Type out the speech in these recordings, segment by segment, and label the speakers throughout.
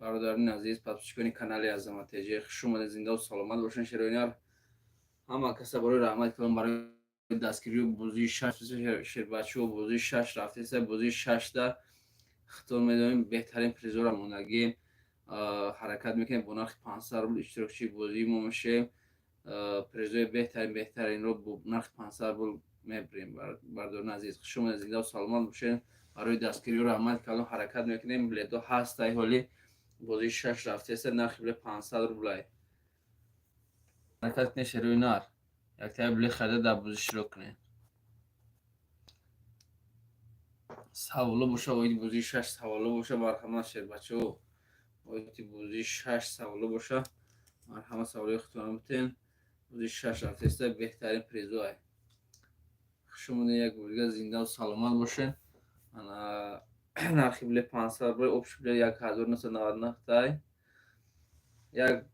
Speaker 1: Бародарони азиз, подписчикони канали Азамат ТЖ, хуш омадед, зиндаву саломат бошед. Шероинар, ҳама каса барои раҳмат калом барои дастгирию бозии шаш. Шербачаҳо, бозии шаш рафтеса, бозии шашта хитон медонем, беҳтарин призора мондагӣ. Ҳаракат мекунем, бо нархи 500 рубл иштирокчии бозии мо мешавем, призои беҳтарин, беҳтаринро бо нархи 500 рубл мебирем. Бародарони азиз, хуш омадед, зиндаву саломат бошед. Барои дастгирию раҳмат калом. Ҳаракат мекунем, билетҳо ҳастай, ҳоли бозии шаш рафтеса, нархи билет 500 рублай. Ҳаракат кунед, шерои нар, яктаи билет харида дар бозӣ иштирок кунед. Саволо боша оиди бозии шаш, саволо боша, марҳамат. Шербачаҳо, оиди бозии шаш саволо боша, марҳамат, саволои худтонро битен. Бозии шаш рафтеста, беҳтарин призоай. Хуш омадед як бор дигар, зиндаву саломат бошед. Нархи билет 500 рубл, общий билет 1999 тай. Як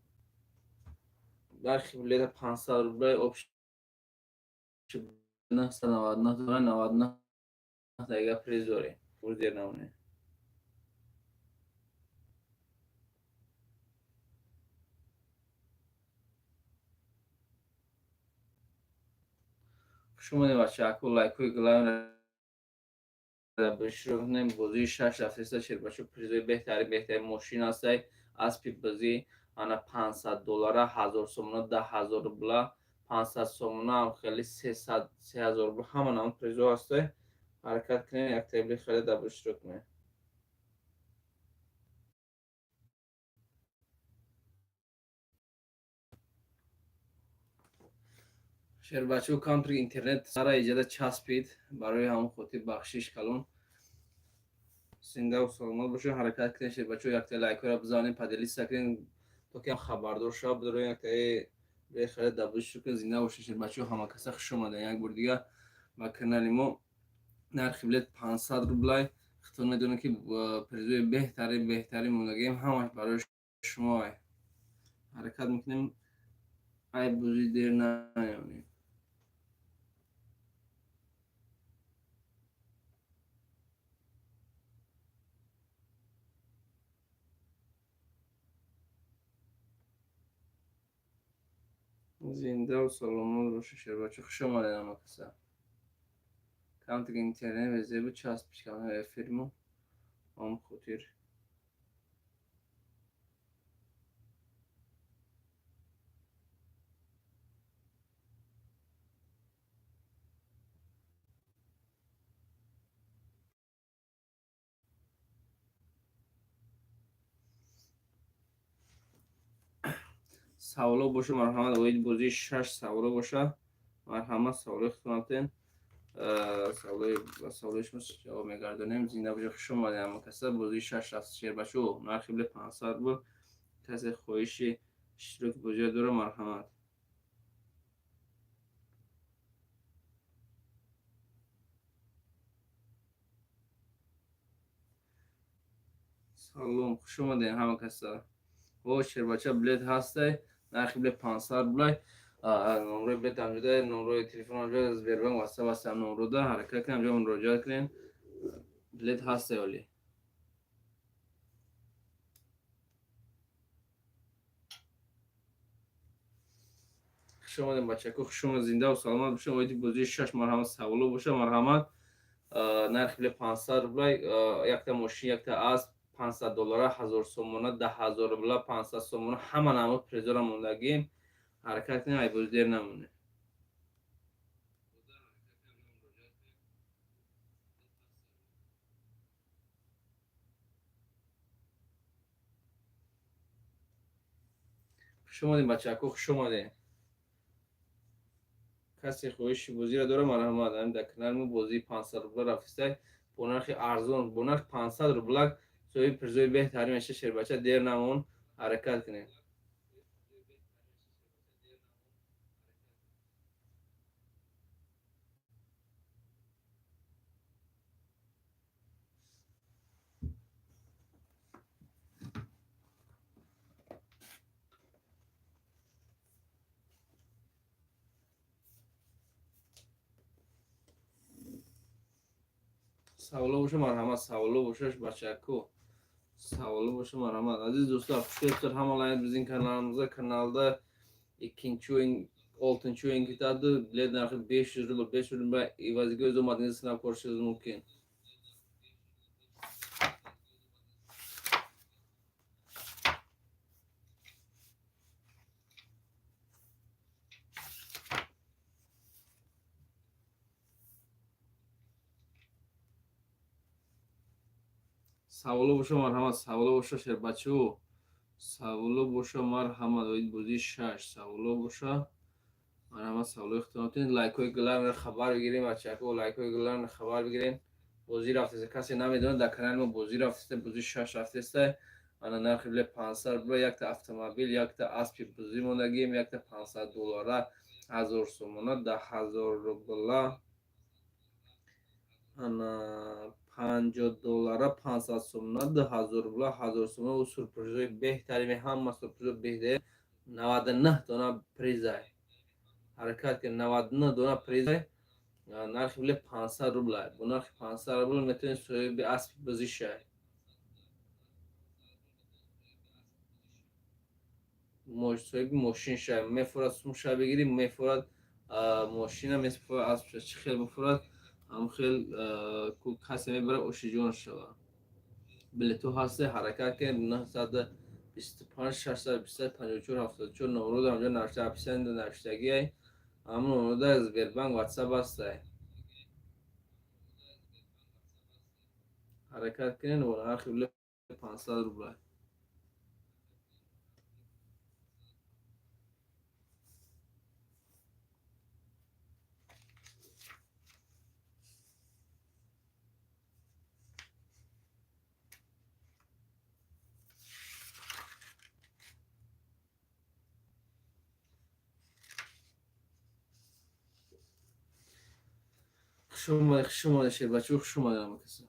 Speaker 1: нархи билета 500 рубл, общий 999 дора, 99 дақиқа приз дорем. Дер намонед. Хуш омадед, бачаҳаку, лайкҳои главный биширок кунем. Бозии шаш рафтеста, шербачо, призои беҳтарин, беҳтарин мошин ҳастай, аспи бозӣ, ана 500 доллара, 1000 сомона, 10 000 рубла, 500 сомона ҳам хеле, 300, 3000 рубла, ҳама намуд призо ҳастай. Ҳаракат кунем, як таблик харида дар бозӣ иштирок кунем. Шербачо, камтар интернет сара иҷада часпид, барои ҳамон хотир бахшиш калон. Зиндаву саломат бошед. Ҳаракат кунед, шербачо, якта лайкҳоро бизанед, поделиться кунед, то ки хабардор шавад, бидорем, яктаи билет харида дар бозӣ иштирок кунед. Зинда бошед, шербачо, ҳама каса хуш омадед як бори дигар ба канали мо. Нархи билет 500 рублай. Хитон медонед, ки призои беҳтарин, беҳтарин мондагием, ҳамаш барои шумо. Ҳаракат мекунем, ай бозӣ дер наёнем. Зиндаву саломат бошед, шербачо, хуш омадед ҳама каса. Камтар интернет везебу часпиш кардам эфирмо, ҳамон хотир. Саволо боша, марҳамат, оиди бозии шаш саволо боша, марҳамат, саволои худтон битен, саволои шумо ҷавоб мегардонем. Зинда бошед, хуш омадед ҳама каса. Бозии шаш рафт, шербачо, нархи билет 500 рубл. Касе хоҳиши иштироки бозиро дорад, марҳамат. Салом, хуш омадед ҳама каса. О, шербача, билет ҳастай, нархи билет 500 рублай. Номрои билет ҳамҷода, номрои телефон ҳамҷода, Сбербанк, васта васта номрода. Ҳаракат кунед, ҳамҷо муроҷиат кунед, билет ҳастай оли. Хуш омадем, бачако, хуш омад, зиндаву саломат бошед. Оиди бозии шаш, марҳамат, саволо боша, марҳамат. Нархи билет 500 рублай, якта мошин, якта асп, 500 доллара, 1000 сомона, 10 000 рубла, 500 сомона, ҳама намуд призора мондагим. Ҳаракат кунем, ай бози дер намонем. Хуш омадем, бачако, хуш омадем. Касе хоҳиши бозиро дорад, марҳамат. Ҳамин дар канали мо бозии 500 рубла рафтистай, бо нархи арзон, бо нархи 500 рубла соҳиби призои беҳтарин меша. Шербача, дер намон, ҳаракат кунем. Саволо боша, марҳамат, саволо бошаш, бачако. Саволу боша, марҳамат. Aziz do'stlar, xush kelibsizlar hammalaringiz bizning kanalimizga. Kanalda ikkinchi o'yin, oltinchi o'yin ketadi. Bilet narxi 500 rubl. 500 rubl evaziga o'z omadingizni sinab ko'rishingiz mumkin. Саволо боша, марҳамат. Саволо боша, шербачу, саволо боша, марҳамат. Оид бозии шаш саволо боша, марҳамат. Саволои худтон. Лайкҳои гуларро хабар бигирем, бачако, лайкҳои гуларро хабар бигирем. Бозӣ рафтеста, касе намедонад, дар канали мо бозӣ рафтеста, бозии шаш рафтеста. Ана нархи билет 500 рубла, якта автомобил, якта аспи бозӣ мондагием, якта 500 доллара, 1000 сомона, 10 000 рубла, ана 50 доллара, 500 сомона, 2000 рубла, 1000 сомона. У сюрпризҳои беҳтарин, ҳама сюрпризҳо беҳтарин, 99 дона призай. Ҳаракат кунед, 99 дона призай. Нархи билет 500 рубла. Бо нархи 500 рубл метавонед соҳиби аспи бозӣ шавед, соҳиби мошин шавед. Мефурад сумша бигирӣ, мефурад мошина, мефурад аспша, чӣ хел бифурад, ҳам хел касе мебарад, ошиҷон шавад. Билетҳо ҳасте, ҳаракат кунед. 925 620 54 74 номрода ҳамҷо навишта, описание навиштагиай, ҳамон номрода Сбербанк, Ватсап ҳастай. Ҳаракат кунед, нархи билет 500 рубла. Хуш омадед, хуш омадед, шербачо, хуш омадед ҳама каса.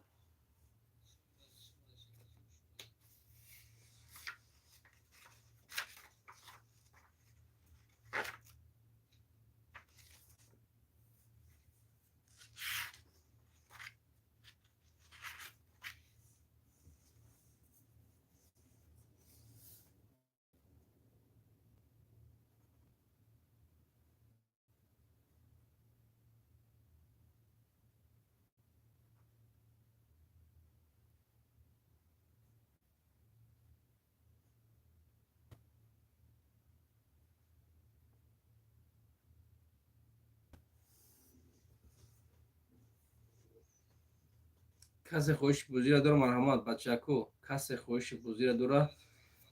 Speaker 1: Касе хоҳиши бозиро дора, марҳамат, бачако. Касе хоҳиши бозиро дора,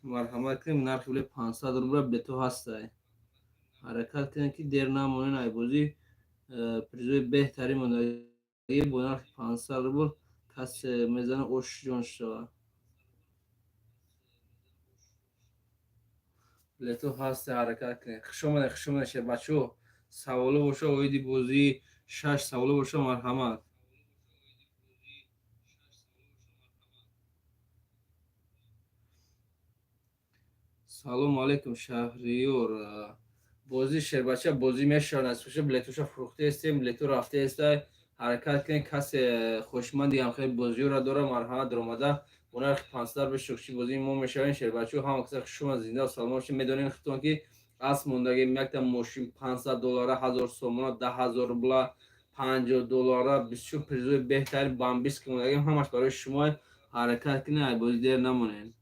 Speaker 1: марҳамат кунем. Нархи билет 500 рубла, билето ҳастай. Ҳаракат кунем, ки дер намонен. Ай бозӣ призои беҳтарин мондагӣ бо нархи 500 рубл. Касе мезана, ошҷон шавад. Билето ҳастай, ҳаракат кунем. Хуш омадед, хуш омадед, шербачо. Саволо боша оиди бозии шаш, саволо боша, марҳамат. Салому алейкум, Шаҳриёр. Бозӣ, шербача, бозӣ мешавад, насиб. Билетоша фурӯхтаестем, билето рафтаестай. Ҳаракат кунед. Касе хушманди ҳамхели бозиёро дора, марҳамат, даромада бо нархи 500 бишукчи бозии мо мешавем. Шербачо, ҳама каса хуш омад, зинда саломат бошед. Медонем худтон, ки асп мондагем, якта мошин 500 доллара, 1000 сомона, 10 000 рубла, 50 доллара, бисёр призои беҳтарин бамбиски мондагем, ҳамаш барои шумо. Ҳаракат кунед, ай бозӣ дер намонед.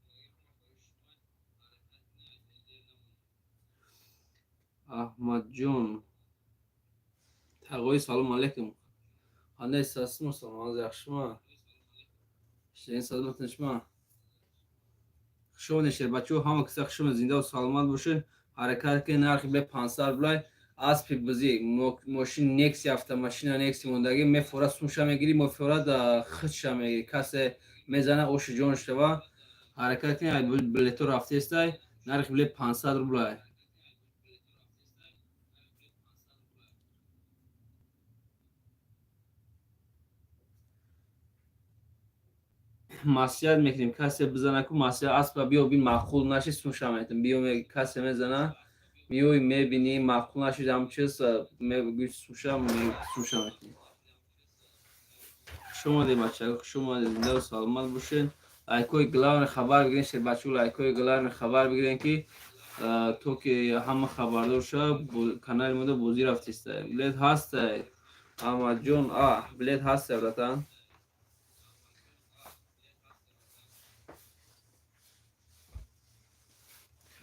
Speaker 1: Аҳмадҷон Тағои, салому алейкум, қандай сасму? Саломат, yaxshimi? Ishlarning саломат, tinchmi? Хуш омадед, шербачо, ҳама каса хуш омадед, зиндаву саломат бошед. Ҳаракат кунед, нархи бе 500 рублай, аспи бизӣ, мошин Некси, автомашина Некси мондагӣ. Мефорад сумша мегирӣ, мефорад худша мегирӣ. Касе мезана, оши ҷон шава. Ҳаракат кунед, билето рафтестай, нархи билет 500 рублай. Маслиҳат мекунем, касе бизана ку маслиҳат, аспа биё бин, маъқул нашид, сумша метем. Биё, касе мезана, меои, мебинӣ, маъқул нашид, ҳам чиз мегӯи, сумша метем. Хуш омадед, бачаҳо, хуш омадед, зиндаву саломат бошед. Лайкои главный хабар бигирен, шербачу, лайкои главный хабар бигирен, ки то ки ҳама хабардор шава, канали мода бозӣ рафтиста. Билет ҳаста, Аҳмадҷон, а билет ҳаста, братан.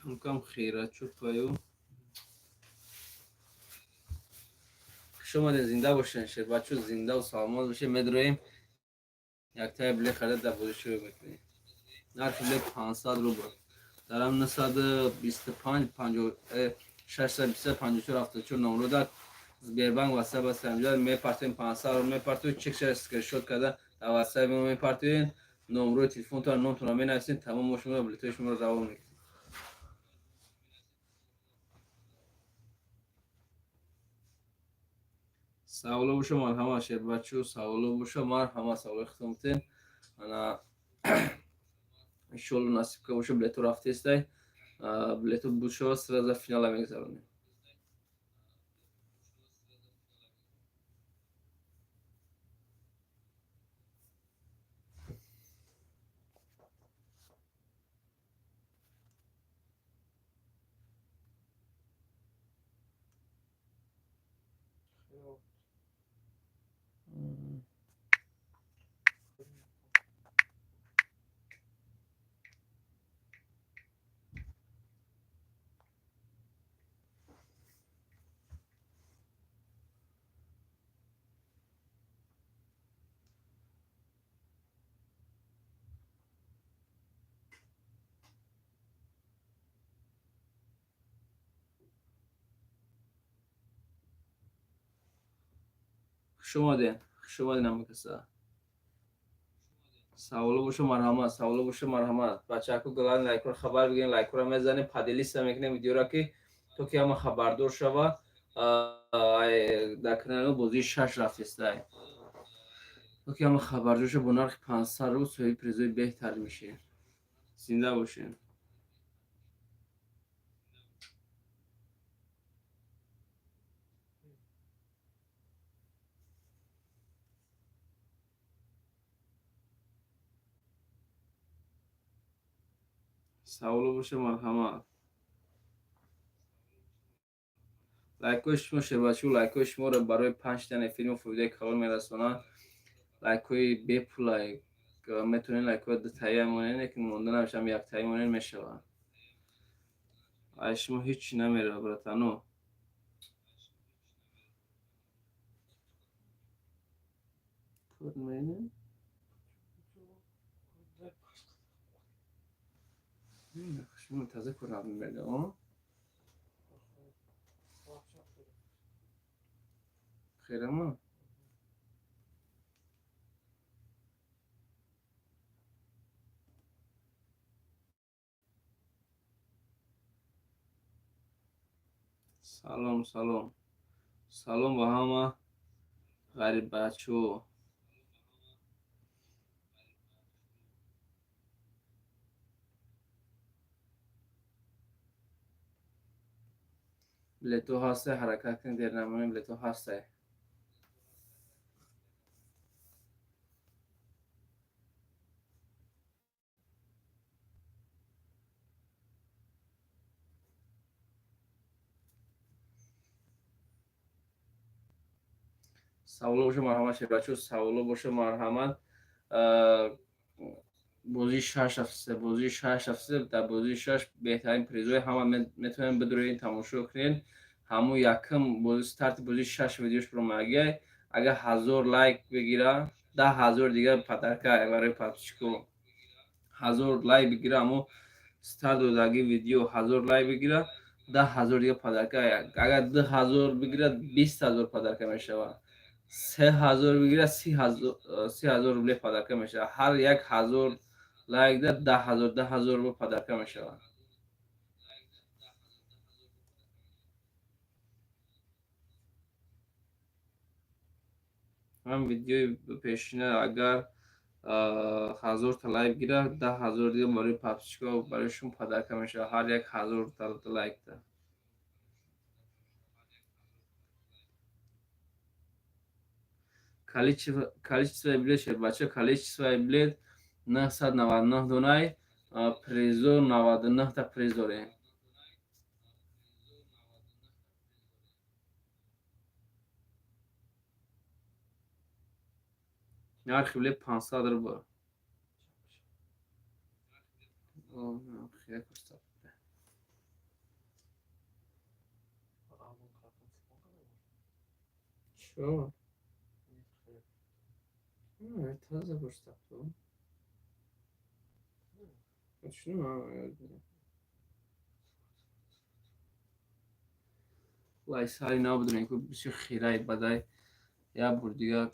Speaker 1: Камкам хирачупаю. Хуш омадед, зинда бошен, шербачу, зиндаву саломат бошед. Медроем, яктаи билет харида, дар бозӣ шурӯъ мекунем. Нархи билет 500 рубл. Дарам 925 620 54 74 номруда Сбербанк, ватсап аст. Ҳамҷа мепартоем, 500 рубл мепартоем, чекша скриншот карда дар ватсапи мо мепартоем, номрои телефонтон, номтонро менависем, тамом, мо шуморо билетҳои шуморо равон мекунем. Саволо боша, марҳамат, шербачу, саволо боша, марҳамат, саволои худтон бутен. Ана, иншоалло, насиб ка боша, билето рафтестай, билето бушава, сразу финала мегзаронем. Хуш омадем, хуш омадем, ҳамакаса. Саволо боша, марҳамат, саволо боша, марҳамат. Бачаку, главный лайкро хабар бигирем, лайкро мезанем, поделиться мекунем видеоро, ки то ки ҳама хабардор шава, дар канали мо бозии шаш рафтестай, то ки ҳама хабардор шава, бо нархи 500 рубл соҳиби призои беҳтар мешем. Зинда бошем. Саволо боша, марҳамат. Лайкҳои шумо, шербачу, лайкҳои шуморо барои панҷтани филму фоидаи калон мерасонанд. Лайкҳои бепулай метавонед, лайкҳои дутая монед, лекин монда намешавам, яктаи монед мешавад. Ай шумо ҳеҷ намерава, братано. Көрмейм. Шумо таза кӯрам мебеда, о? Херама? Салом, салом. Салом ба ҳама ғариббачо. Билето ҳастай, ҳаракат кунед, дер намонем, билето ҳастай. Саволо боша, марҳамат, шербачо, саволо боша, марҳамат. Бозии шаш ҳафтсе, бозии шаш ҳафтсе, дар бозии шаш беҳтарин призои ҳама метавонем бидуред, тамошо кунед. Ҳамун якум бози, старти бозии шаш видеош промагиай, агар 1000 лайк бигира, 10 000 дигар подарка барои подписчико. 1000 лайк бигира, ҳамун старт додаги видео 1000 лайк бигира, 10 000 дигар подарка. Агар 2000 бигира, 20 000 подарка мешавад. 3000 бигира, 30 000 рубле подарка мешавад. Ҳар як ҳазор лайк да 10 000, 10 000 рубл подарка мешавад. Ҳам видеои пешина агар 1000-та лайк гирад, 10 000 дига барои подписчико, барои шумо подарка мешавад, ҳар як ҳазорта лайкда. Количество билет, шербача, количество билет 999 донай призо, 99 та приз дорем. Нархи билет 500 рубл. О, хеле куста. Чё? Таза гӯштапту. Чunu лай сари набудем, ку бисёр хирай бадай, як бор дигар.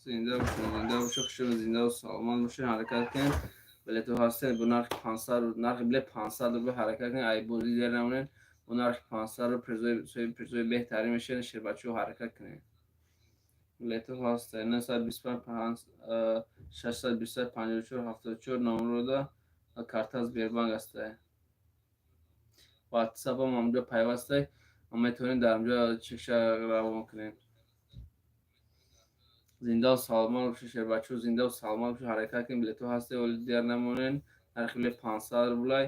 Speaker 1: Зинда бошед, зинда бошед, хушо, зиндаву саломат бошед. Ҳаракат кунед, билету ҳастед бо нархи 500, нархи билет 500 рубл. Ҳаракат кунед, ай бозӣ дер намонед. Бо нархи 500 рубл призои, призои беҳтарин мешавед. Шербачаҳо, ҳаракат кунед, билету ҳастед. 925 625 54 74 номрода карта Сбербанк астае. Ватсапам ҳамҷо пайвастай, метавонед дар ҳамҷо чекша равон кунед. Зиндаву саломат бошед, шербачаҳо, зиндаву саломат бошед. Ҳаракат кунед, билетҳо ҳастед, вале дигар намонед. Нархи билет 500 рублай.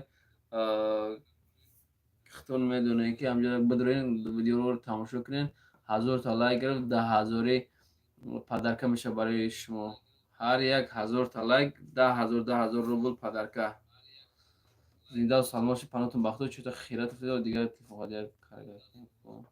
Speaker 1: Худтон медонед, ки ҳамҷо бидроен, видеоро тамошо кунед. 1000-та лайк гирифт, 10 ҳазори подарка мешавад барои шумо. Ҳар як 1000-та лайк 10 000, 10 000 рубл подарка. Зиндаву саломат бошед, паноҳтон бахто. Чӯта хират, дигар телефон.